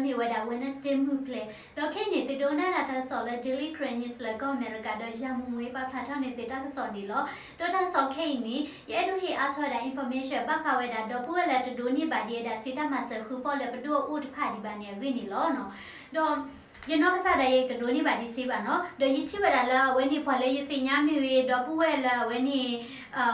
မ့ၢ်ဝဲဒၣ် Wednesday မုၢ်ဖျဲး ဒီးခဲအံၤန့ၣ် သုဒိကနၣ်တၢ်ကစီၣ်လၢ Daily Karen News လၢကီၢ်အမဲရကၤ ဒီးယၤမူမူပာ်ဖျါထီၣ်န့ၢ်သုတၢ်ကစီၣ်န့ၣ်လီၤ. ဒီးတၢ်ကစီၣ်ခဲအံၤန့ၣ် ယအဲၣ်ဒိးဟ့ၣ်အါထီၣ်ဝဲဒၣ် information ဘၣ်ဃးဝဲဒၣ် ဒီပုၢ်ဝဲၢ်လၢတဒိးန့ၢ်ဘၣ်ဒံးဝဲဒၣ် စ့တၢ်မၤစၢၤဃုဖီၣ်လၢပဒိၣ်အအိၣ်တဖၣ်ဒံးဘၣ်န့ၣ်အဂ့ၢ်န့ၣ်လီၤ. ဒီး ယနီၢ်ကစၢ်ဒၣ်ယဲ ကဒိးန့ၢ်ဘၣ်ဒံးစ့ဘၣ်နီၤ, ဒီးယထံၣ်ဝဲဒၣ်လၢအဝဲန့ၣ် ပှၤလၢယသ့ၣ်ညါမ့ၢ်ဂ့ၤ ဒီပုၢ်ဝဲၢ်လၢအဝဲန့ၣ်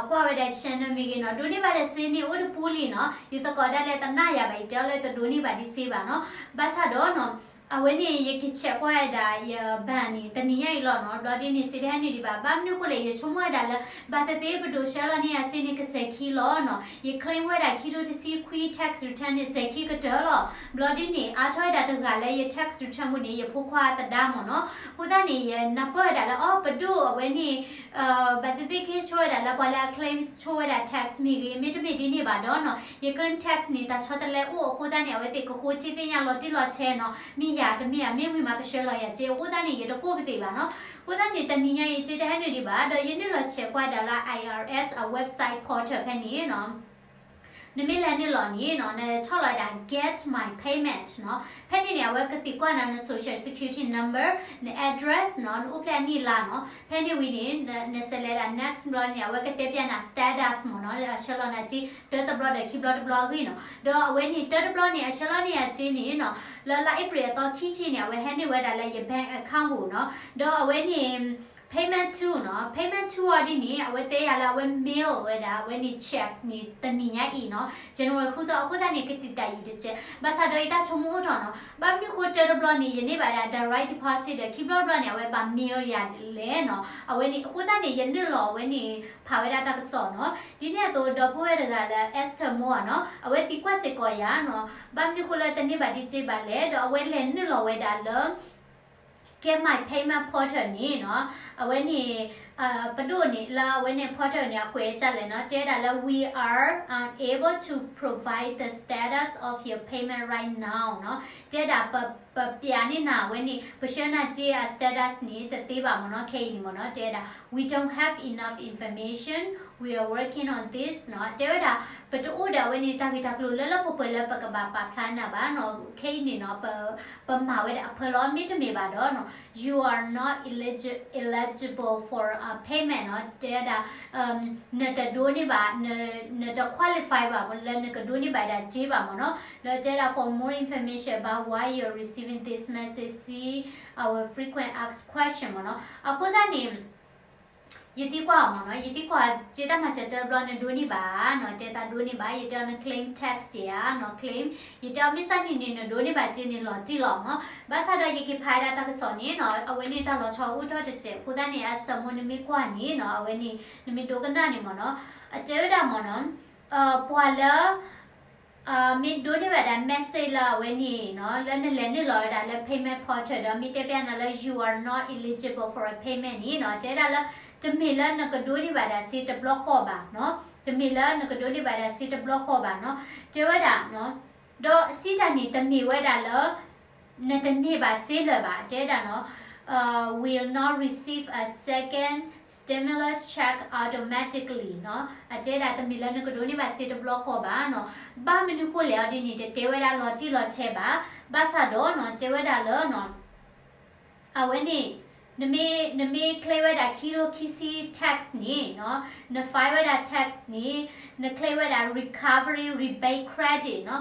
ကွၢ်ဝဲဒၣ် channel မ့ၢ်ဂ့ၤနီၤ, ဒိးန့ၢ်ဘၣ်ဒံးစ့န့ၣ် အိၣ်တပူၤလံနီၤ, ယသကိးဒၣ်လဲာ်တနာ်ယၤဘၣ်, ယတဲအီၤလၢတဒိးန့ၢ်ဘၣ်ဒံးစ့ဘၣ်နီၤ, ဘၣ်ဆၣ်ဒီးနီၤ အဝဲန့ၣ် ယကဆဲးကွၢ်ဝဲဒၣ်ယ bank န့ၣ် တနံၤညါအံၤလီၤနီၤ, ဘျီဒ်န့ၣ် စ့တဟဲနုာ်ဒံးဘၣ်, ဘၣ်မနုၤအဃိလဲၣ် ယဆိကမိၣ်ဝဲဒၣ်လၢ ဘၣ်သ့ၣ်သ့ၣ်ပဒိးဆှၢလီၤန့ၢ်အစ့န့ၣ် ကစဲးခံလီၤနီၤ, ယ claim ဝဲဒၣ်ခံထိတဆံခွံ tax return န့ၣ် စဲးခံကတၢၢ်လီၤ, ဘျီဒ်န့ၣ် အါထီၣ်ဝဲဒၣ်တဂၤလၢယ tax return ပူၤန့ၣ် ယဖိခွါသဒါမ့ၢ်နီၤ, အဃိသတးန့ၣ် ယနၢ်ပၢၢ်ဝဲဒၣ်လၢ အီ ပဒိၣ်အဝဲန့ၣ် ဘၣ်သ့ၣ်သ့ၣ်က့ၤဆိဝဲဒၣ်လၢပှၤလၢအ claim ဆိဝဲဒၣ် tax မ့ၢ်ဂ့ၤ, မ့တမ့ၢ်ဒ်န့ၣ်ဘၣ်ဒီးနီၤ ယ claim tax န့ၣ် တၢ်ဆီတလဲအိၣ်အဃိသတးန့ၣ် အဝဲသ့ၣ်ကဃိထံသ့ၣ်ညါလီၤတံၢ်လီၤဆဲးနီၤ, မ့ၢ်ယၤတမ့ၢ်ဧါ, မ့ၢ်ဝံၤမးကဆှၢလီၤယၤစ့, အဃိသတးန့ၣ် ယတကိၢ်ပသ့ၣ်ဘၣ်နီၤ, အဃိသတးန့ၣ် တနံၤညါအံၤ စ့တဟဲနုာ်ဒံးဘၣ်, ဒီးယနုာ်လီၤဆဲးကွၢ်ဒၣ်လၢ I R S အ website portal ဖဲန့ၣ်နီၤ နမ့ၢ်လဲၤနုာ်လီၤန့ၣ်နီၤ နဆီၣ်လီၤဝဲဒၣ် Get My Payment နီၤ, ဖဲန့ၣ်န့ၣ် အဝဲကသံၣ်ကွၢ်နၤ န social security number, န address နီၤ, နအိၣ်ဖျဲၣ်အနံၣ်လါနီၤ, ဖဲန့ၣ်ဝံၤန့ၣ် န select ဒၣ် next ဘျီန့ၣ် အဝဲကတဲပျးနၤ status မ့ၢ်နီၤ, အဆှၢလီၤနၤစ့ တၢတဘျီဒီးခံဘျီတဘျီအဂ့ၢ်နီၤ, ဒီးအဝဲန့ၣ် တၢတဘျီန့ၣ် အဆှၢလီၤန့ၢ်ယၤစ့န့ၣ်နီၤ, လၢလါအ့ဖြ့ၣ်အသီခံဆံန့ၣ် အဝဲဟဲနုာ်ဝဲဒၣ်လၢယ bank account ပူၤနီၤ, ဒီးအဝဲန့ၣ် payment two နီၤ, payment two အီၤဒ်န့ၣ် အဝဲတဲယၤလၢအဝဲ mail ဝဲဒၣ် အဝဲန့ၣ် check န့ၣ် တနံၤညါအံၤနီၤ, January ဃုသီ အဃိသတးန့ၣ် ကသံၣ်တၢ်အံၤတစဲး, ဘၣ်ဆၣ်ဒီးယတၢ်ဆိကမိၣ်အိၣ်ထီၣ်နီၤ, ဘၣ်မနုၤဃိတၢတဘျီန့ၣ် ယန့ၢ်ဘၣ်ဒၣ် direct deposit ဒီး ခံဘျီတဘျီန့ၣ် အဝဲဘၣ် mail ယၤလဲၣ်နီၤ, အဝဲန့ၣ် အဃိသတးန့ၣ် ယနုာ်လီၤအဝဲန့ၣ် ဖးဝဲဒၣ်တၢ်ကစီၣ်နီၤ, ဒ်န့ၣ်အသိး ဒီပုၢ်ဝဲၢ်တဂၤလၢ Esther Mo နီၤ, အဝဲသံကွၢ်စ့ၢ်ကီးယၤနီၤ, ဘၣ်မနုၤဃိလၢတန့ၢ်ဘၣ်ဒံးစ့ဘၣ်လဲၣ်, ဒီးအဝဲလဲၤနုာ်လီၤဝဲဒၣ်လၢ Get My Payment portal န့ၣ်နီၤ, အဝဲန့ၣ် ပဒိၣ်န့ၣ် လၢအဝဲန့ၣ် portal န့ၣ် အကွဲးဒ်လဲၣ်နီၤ, တဲဝဲဒၣ်လၢ we are unable to provide the status of your payment right now နီၤ, တဲဝဲဒၣ် ပ ပပျးန့ၢ်နၤအဝဲန့ၣ် ပဆှၢနၤစ့အ status န့ၣ် တသ့ဘၣ်မ့ၢ်နီၤ, ခဲအံၤန့ၣ်မ့ၢ်နီၤ, တဲဝဲဒၣ် we don't have enough information, we are working on this နီၤ, တဲဝဲဒၣ် ပတအိၣ်ဒီးအဝဲန့ၣ် တၢ်ဂ့ၢ်တၢ်ကျိၤလၢလၢပှဲၤပှဲၤလၢပကဘၣ်ပာ်ဖျါနၤဘၣ်နီၤ, ခဲအံၤန့ၣ်နီၤ ပ ပမၤဝဲဒၣ်အဖၢလီၤ, မ့တမ့ၢ်ဘၣ်ဒီးနီၤ you are not eligi- eligible for a payment နီၤ, တဲဝဲဒၣ် နတဒိးန့ၢ်ဘၣ် နတ qualify ဘၣ် လၢနကဒိးန့ၢ်ဘၣ်ဒၣ်စ့ဘၣ်မ့ၢ်နီၤ, ဒီးတဲဒၣ် for more information about why you're receiving this message, see our frequent asked question မ့ၢ်နီၤ, အဃိသတးန့ၣ် ယသံကွၢ်အီၤမ့ၢ်နီၤ, ယသံကွၢ်စ့တၢ်မၤစၢၤတဘျီ နဒိးန့ၢ်ဘၣ်နီၤ, တဲသးဒိးန့ၢ်ဘၣ်, ယတဲအီၤန claim tax တ့ၢ်ဧါနီၤ, claim, ယတဲအီၤမ့ၢ်စ့ၢ်န့ၣ်န့ၣ် နဒိးန့ၢ်ဘၣ်စ့န့ၣ်လီၤတံၢ်လီၤနီၤ, ဘၣ်ဆၣ်ဒီးယက့ၤဖးဝဲဒၣ်တၢ်ကစီၣ်န့ၣ်နီၤ, အဝဲန့ၣ်တၢ်လီၤဆီအိၣ်ထီၣ်တစဲး, အဃိသတးန့ၣ် Esther Mo နမ့ၢ်ကွၢ်န့ၣ်နီၤ, အဝဲန့ၣ် နမ့ၢ်ဒိကနၣ်န့ၣ်မ့ၢ်နီၤ, အတဲဝဲဒၣ်မ့ၢ်နီၤ, ပှၤလၢ မ့ၢ်ဒိးန့ၢ်ဘၣ်ဒၣ် message လၢအဝဲန့ၣ်နီၤ, လၢနလဲၤနုာ်လီၤဝဲဒၣ်လၢ payment portal ဒီး မ့ၢ်တဲပျးနၤလၢ you are not eligible for a payment န့ၣ်နီၤ, တဲဒၣ်လၢ တမ့ၢ်လၢနကဒိးန့ၢ်ဘၣ်ဒၣ်စ့တဘျီဃီဘၣ်နီၤ, တမ့ၢ်လၢနကဒိးန့ၢ်ဘၣ်ဒၣ်စ့တဘျီဃီဘၣ်နီၤ, တဲဝဲဒၣ်နီၤ, ဒီးစံးတၢ်န့ၣ် တမ့ၢ်ဝဲဒၣ်လၢ နတန့ၢ်ဘၣ်စ့လၢၤဘၣ်, တဲဒၣ်နီၤ, will not receive a second stimulus check automatically နီၤ, အတဲဒၣ် တမ့ၢ်လၢနကဒိးန့ၢ်ဘၣ်စ့တဘျီဃီဘၣ်နီၤ, ဘၣ်မနုၤဃိလဲၣ်အီၤဒ်န့ၣ် တတဲဝဲဒၣ်လီၤတံၢ်လီၤဆဲးဘၣ်, ဘၣ်ဆၣ်ဒီးနီၤ တဲဝဲဒၣ်လၢနီၤ အဝဲန့ၣ် နမ့ၢ် နမ့ၢ် claim ဝဲဒၣ်ခံထိခံဆံ tax န့ၣ်နီၤ, န file ဝဲဒၣ် tax န့ၣ် န claim ဝဲဒၣ် recovery rebate credit နီၤ,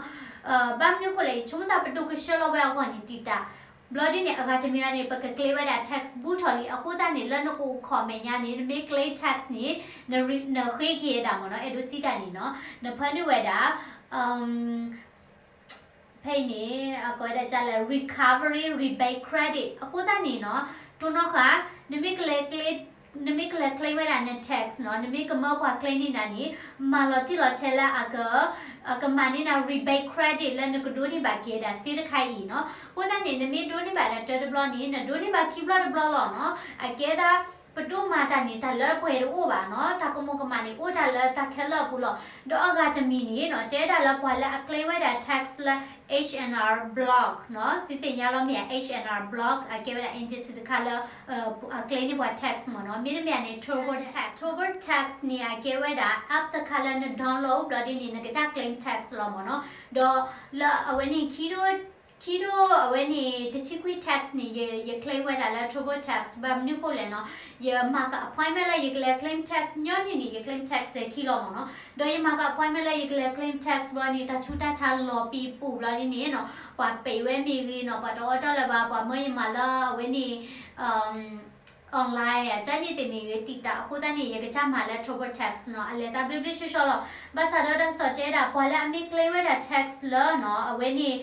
ဘၣ်မနုၤဃိလဲၣ် ယဆိကမိၣ်သးပဒိၣ်ကဆှၢလီၤဝဲအဂီၢ်န့ၣ်တံာ်တာ်, ဘျီဒ်န့ၣ် အဂၤတမံၤန့ၣ် ပက claim ဝဲဒၣ် tax ဘူးထီၣ်လံ, အဃိသတးန့ၣ် လၢနကအိၣ်ခိးမဲာ်ညါန့ၣ် နမ့ၢ် claim tax န့ၣ် န နဃ့က့ၤဝဲဒၣ်မ့ၢ်နီၤ, အဲၣ်ဒိးစံးတၢ်န့ၣ်နီၤ, နဖၢနုာ်ဝဲဒၣ် ဖဲအံၤန့ၣ် အကိးဝဲဒၣ်ဒ်လဲၣ် recovery rebate credit အဃိသတးန့ၣ်နီၤ, တိၢ်နီၣ်ဃာ် နမ့ၢ်ကလဲၤ နမ့ၢ်ကလဲၤ claim ဝဲဒၣ်န tax နီၤ, နမ့ၢ်ကမၢပှၤ claim န့ၢ်နၤန့ၣ် မၤလီၤတံၢ်လီၤဆဲးလၢအက ကမၤန့ၢ်နၤ rebate credit လၢနကဒိးန့ၢ်ဘၣ်က့ၤဒၣ်စ့တခါအံၤနီၤ, အဃိသတးန့ၣ် နမ့ၢ်ဒိးန့ၢ်ဘၣ်ဒၣ်တၢတဘျီန့ၣ် နဒိးန့ၢ်ဘၣ်ခံဘျီတဘျီလီၤနီၤ, အကဲဒၣ် ပဒိၣ်မၤတၢ်န့ၣ် တၢ်လၢပှဲၤတအိၣ်ဘၣ်နီၤ, တၢ်ကမူၤကမၣ်န့ၣ် အိၣ်တၢ်လၢတၢ်ခဲလၢာ်အပူၤလီၤ. ဒီးအဂၤတမံၤန့ၣ်နီၤ, တဲဝဲဒၣ်လၢပှၤလၢအ claim ဝဲဒၣ် tax လၢ H and R Block နီၤ, သုသ့ၣ်ညါလီၤမ့ၢ်ဧါ, H and R Block အကဲဝဲဒၣ် agency တခါလၢ အ claim န့ၢ်ပှၤ tax မ့ၢ်နီၤ, မ့တမ့ၢ်န့ၣ် Turbo Tax, Turbo Tax န့ၣ် အကဲဝဲဒၣ် app တခါလၢန download ဘျီဒ်န့ၣ် နကစၢ် claim tax လီၤမ့ၢ်နီၤ, ဒီးလၢအဝဲန့ၣ်ခံထိ ခံဒိၣ်အဝဲန့ၣ် တဆံခွံ tax န့ၣ် ယ ယ claim ဝဲဒၣ်လၢ triple tax ဘၣ်မနုၤဃိလဲၣ်နီၤ, ယမၤက appointment လၢယကလဲၤ claim tax ညီနုၢ်န့ၣ် ယ claim tax စဲၤခံလီၤမ့ၢ်နီၤ. ဒီးယမၤက appointment လၢယကလဲၤ claim tax ဘျီန့ၣ် တၢ်ဆူးတၢ်ဆါလီၤပံာ်ပူၤဘျီဒ်န့ၣ်နီၤ, ပှၤပံးဝဲမ့ၢ်ဂ့ၤနီၤ, ပှၤတအိးထီၣ်လၢၤဘၣ်, ပှၤမၢယမၤလၢအဝဲန့ၣ် online အကန့ၣ်သ့ၣ်မ့ၢ်ဂ့ၤ တံာ်တာ်အဃိသတးန့ၣ် ယကစၢ်မၤလၢ triple tax နီၤ, အလဲၤတၢ်ဘျ့ဘျ့ဆှီဆှီလီၤ. ဘၣ်ဆၣ်ဒီးတၢ်ကစီၣ်တဲဒၣ် ပှၤလၢအမ့ၢ် claim ဝဲဒၣ် tax လၢနီၤ အဝဲန့ၣ်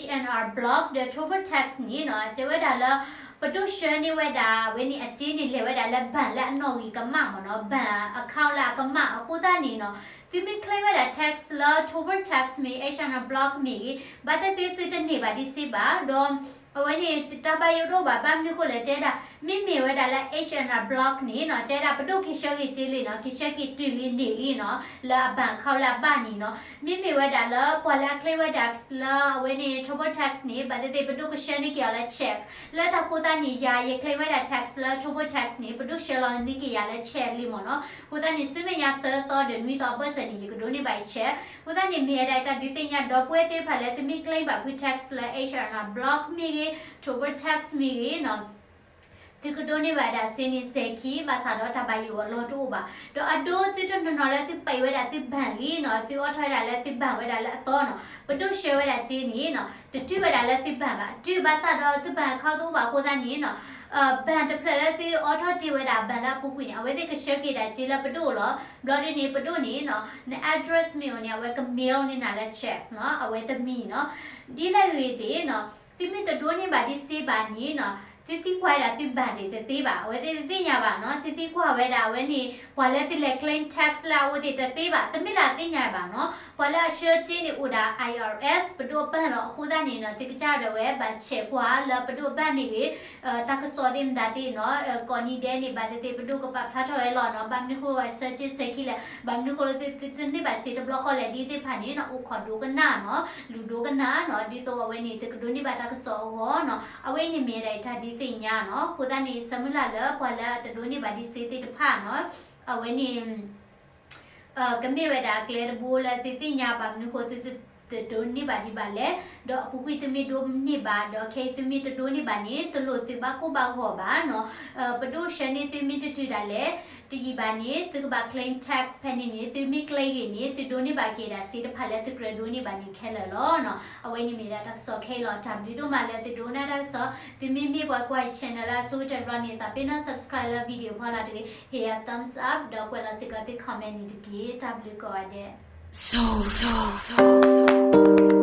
H and R Block ဒီး triple tax န့ၣ်နီၤ, တဲဝဲဒၣ်လၢ ပဒိၣ်ဆှၢန့ၢ်ဝဲဒၣ် အဝဲန့ၣ်အစ့န့ၣ် လဲၤဝဲဒၣ်လၢ bank လၢအနီၣ်ဂံၢ်ကမၣ်မ့ၢ်နီၤ, bank account လၢအကမၣ်အဃိသတးန့ၣ်နီၤ, သုမ့ၢ် claim ဝဲဒၣ် tax လၢ triple tax မ့ၢ် H and R Block မ့ၢ်ဂ့ၤ ဘၣ်သ့ၣ်သ့ၣ်သုတန့ၢ်ဘၣ်ဒ်စ့ဘၣ်. ဒီး အဝဲန့ၣ်တၢ်ဘၣ်ယိၣ်တအိၣ်ဘၣ်, ဘၣ်မနုၤဃိလဲၣ်တဲဒၣ် မ့မ့ၢ်ဝဲဒၣ်လၢ H and R Block န့ၣ်နီၤ, တဲဒၣ်ပဒိၣ်က့ၤဆှၢက့ၤစ့လံနီၤ, က့ၤဆှၢက့ၤတုၤလံန့ၢ်လံနီၤ, လၢအ bank account လၢအဘၣ်န့ၣ်နီၤ. မ့မ့ၢ်ဝဲဒၣ်လၢပှၤလၢအ claim ဝဲဒၣ်လၢအဝဲန့ၣ် triple tax န့ၣ် ဘၣ်သ့ၣ်သ့ၣ်ပဒိၣ်ကဆှၢန့ၢ်က့ၤအီၤလၢ check လၢတၢ်ဃိသတးန့ၣ် ယၤယ claim ဝဲဒၣ် tax လၢ triple tax န့ၣ် ပဒိၣ်ဆှၢလီၤန့ၢ်က့ၤယၤလၢ check လံမ့ၢ်နီၤ. အဃိသတးန့ၣ် ဆူမဲာ်ညါသၢသီဒီးနွံသီ အဘၢၣ်စၢၤန့ၣ် ယကဒိးန့ၢ်ဘၣ်ယ check. အဃိသတးန့ၣ် မ့ၢ်ဝဲဒၣ်တၢ်ဒုးသ့ၣ်ညါ ဒီပုၢ်ဝဲၢ်သ့ၣ်တဖၣ်လၢသုမ့ၢ် claim ဘၣ်ဖု tax လၢ H and R Block မ့ၢ်ဂ့ၤ triple tax မ့ၢ်ဂ့ၤနီၤ, သုကဒိးန့ၢ်ဘၣ်ဒၣ်စ့န့ၣ်စဲၤခံ, ဘၣ်ဆၣ်ဒီးတၢ်ဘၣ်ယိၣ်အလီၢ်တအိၣ်ဘၣ်. ဒီးအဒိသုတနီၤနီၤလၢသုပံးဝဲဒၣ်သု bank လံနီၤ, သုအိးထီၣ်ဝဲဒၣ်လၢသု bank ဝဲဒၣ်လၢအသီနီၤ, ပဒိၣ်ဆှၢဝဲဒၣ်စ့န့ၣ်နီၤ, တတုၤဝဲဒၣ်လၢသု bank ဘၣ်, တုၤဘၣ်ဆၣ်ဒီးသု bank account တအိၣ်ဘၣ်အဃိသတးန့ၣ်နီၤ, bank တဖျၢၣ်လၢသုအိးထီၣ်တ့ၢ်ဝဲဒၣ် bank လၢအပူၤကွံာ်န့ၣ် အဝဲသ့ၣ်ကဆှၢက့ၤဒၣ်စ့လၢပဒိၣ်လီၤ. ဘျီဒ်န့ၣ် ပဒိၣ်န့ၣ်နီၤ, န address မ့ၢ်အိၣ်န့ၣ် အဝဲက mail န့ၢ်နၤလၢ check နီၤ, အဝဲတမံၤနီၤ. ဒ်လဲၣ်ဂ့ၤသ့ၣ်နီၤ, သုမ့ၢ်တဒိးန့ၢ်ဘၣ်ဒ်စ့ဘၣ်န့ၣ်နီၤ, သုသံကွၢ်ဝဲဒၣ်သု bank သ့ၣ်တသ့ဘၣ်, အဝဲသ့ၣ်တသ့ၣ်ညါဘၣ်နီၤ. သုသံကွၢ်ဝဲဒၣ်အဝဲန့ၣ် ပှၤလၢသုလဲၤ claim tax လၢအဝဲသ့ၣ်တသ့ဘၣ်, တမ့ၢ်လၢသ့ၣ်ညါဘၣ်နီၤ. ပှၤလၢအဆှၢစ့န့ၣ်အိၣ်ဒၣ် I R S ပဒိၣ်အ bank လီၤ. အဃိသတးန့ၣ်နီၤ, သုကစၢ်ဒၣ်ဝဲဘၣ် check ကွၢ်လၢပဒိၣ် bank မ့ၢ်ဂ့ၤ, တၢ်ကစီၣ်သ့ၣ်မတၤသ့ၣ်နီၤ, ကိးနံၤဒဲးန့ၣ် ဘၣ်သ့ၣ်သ့ၣ်ပဒိၣ်ကပာ်ဖျါထီၣ်ဝဲလီၤနီၤ. ဘၣ်မနုၤဃိအဆှၢစ့စဲၤခံလဲၣ်, ဘၣ်မနုၤဃိလၢသုတန့ၢ်ဘၣ်စ့တဘျီဃီလဲၣ်, ဒ်သ့ၣ်တဖၣ်န့ၣ်နီၤ, အိၣ်ခိးဒိကနၣ်နီၤ, လူၤဒိကနၣ်နီၤ, ဒ်သိးအဝဲန့ၣ် သုကဒိးန့ၢ်ဘၣ်တၢ်ကစီၣ်အဂီၢ်နီၤ. အဝဲအံၤန့ၣ်မ့ၢ်ဒၣ်တၢ်ဒုးသ့ၣ်ညါနီၤ. အဃိသတးန့ၣ် ဆၢမုၢ်လၢ်လၢပှၤလၢအတဒိးန့ၢ်ဘၣ်ဒ်စ့သ့ၣ်တဖၣ်နီၤ, အဝဲန့ၣ် ကမ့ၢ်ဝဲဒၣ်အကျဲတဘိလၢသုသ့ၣ်ညါဘၣ်မနုၤဃိသုတဒိးန့ၢ်ဘၣ်ဒံးဘၣ်လဲၣ်, ဒီးအပူၤကွံာ်သုမ့ၢ်ဒိးန့ၢ်ဘၣ်, ဒီးခဲအံၤသုမ့ၢ်တဒိးန့ၢ်ဘၣ်န့ၣ် တလိၣ်သုဘၣ်ကိၢ်ဘၣ်ဂီၤဘၣ်နီၤ. ပဒိၣ်ဆှၢန့ၢ်သုမ့ၢ်တတုၤဒၣ်လဲာ် တယံာ်ဘၣ်န့ၣ် သုကဘၣ် claim tax ဖဲန့ၣ်န့ၣ်, သုမ့ၢ် claim ဂ့ၤန့ၣ် သုဒိးန့ၢ်ဘၣ်က့ၤဒၣ်စ့တဖၣ်လၢသုကြၢးဒိးန့ၢ်ဘၣ်န့ၣ်ခဲလၢာ်လီၤနီၤ. အဝဲန့ၣ်မ့ၢ်ဒၣ်တၢ်ကစီၣ်ခဲအံၤလီၤ. တၢ်ဘျုးဒိၣ်မးလၢသုဒိကနၣ်တၢ်ကစီၣ်, သုမ့မ့ၢ်ပှၤကွၢ် channel လၢအဆိကတၢၢ်တဘျီန့ၣ် သးပ့ၤနီၣ် subscribe လၢ video ဖီလာ်တဂ့ၤ, ဟ့ၣ်ယၤ thumbs up ဒီးကွဲးလီၤစ့ၢ်ကီးသု comment န့ၣ်တက့ၢ်. တၢ်ဘျုးကိးဂၤဒဲး.